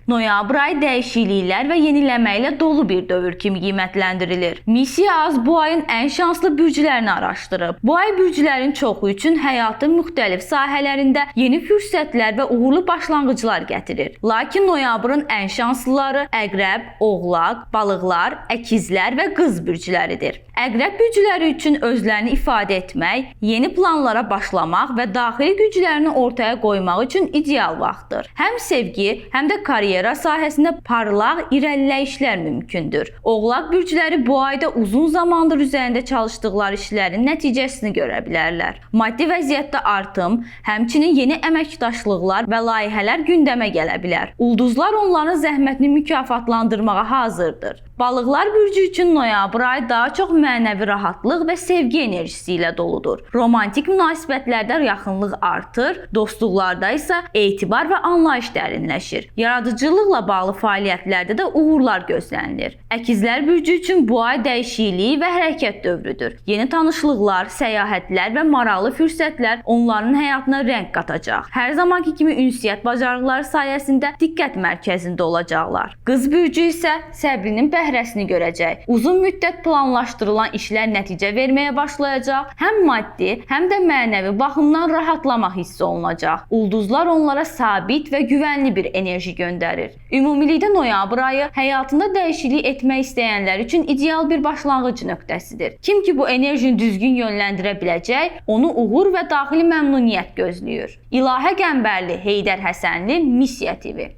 Noyabr ayı dəyişikliklər və yenilənmə ilə dolu bir dövr kimi qiymətləndirilir. Missiya Az bu ayın ən şanslı bürclərini araşdırıb. Bu ay bürclərin çoxu üçün həyatın müxtəlif sahələrində yeni fürsətlər və uğurlu başlanğıclar gətirir. Lakin noyabrın ən şanslıları Əqrəb, Oğlaq, Balıqlar, Əkizlər və Qız bürcləridir. Əqrəb bürcləri üçün özlərini ifadə etmək, yeni planlara başlamaq və daxili güclərini ortaya qoymaq üçün ideal vaxtdır. Həm sevgi, həm də karyera sahəsində parlaq irəliləyişlər mümkündür. Oğlaq bürcləri bu ayda uzun zamandır üzərində çalışdıqları işlərin nəticəsini görə bilərlər. Maddi vəziyyətdə artım, həmçinin yeni əməkdaşlıqlar və layihələr gündəmə gələ bilər. Ulduzlar onların zəhmətini mükafatlandırmağa hazırdır. Balıqlar bürcü üçün noyabr ayı daha çox mənəvi rahatlıq və sevgi enerjisi ilə doludur. Romantik münasibətlərdə yaxınlıq artır, dostluqlarda isə etibar və anlayış dərinləşir. Yaradıcılıqla bağlı fəaliyyətlərdə də uğurlar gözlənilir. Əkizlər bürcü üçün bu ay dəyişiklik və hərəkət dövrüdür. Yeni tanışlıqlar, səyahətlər və maraqlı fürsətlər onların həyatına rəng qatacaq. Hər zamanki kimi ünsiyyət bacarıqları sayəsində diqqət mərkəzində olacaqlar. Qız bürcü isə səbrinin bəhrəsini görəcək. Uzun müddət planlaşdırılan işlər nəticə verməyə başlayacaq. Həm maddi, həm də mənəvi baxımdan rahatlama hiss olunacaq. Ulduzlar onlara sabit və güvənli bir enerji göndərir. Ümumilikdə noyabr ayı həyatında dəyişiklik etmək istəyənlər üçün ideal bir başlanğıc nöqtəsidir. Kim ki bu enerjini düzgün yönləndirə biləcək, onu uğur və daxili məmnuniyyət gözləyir. İlahə Qəmbərli, Heydər Həsənli, Missiya TV.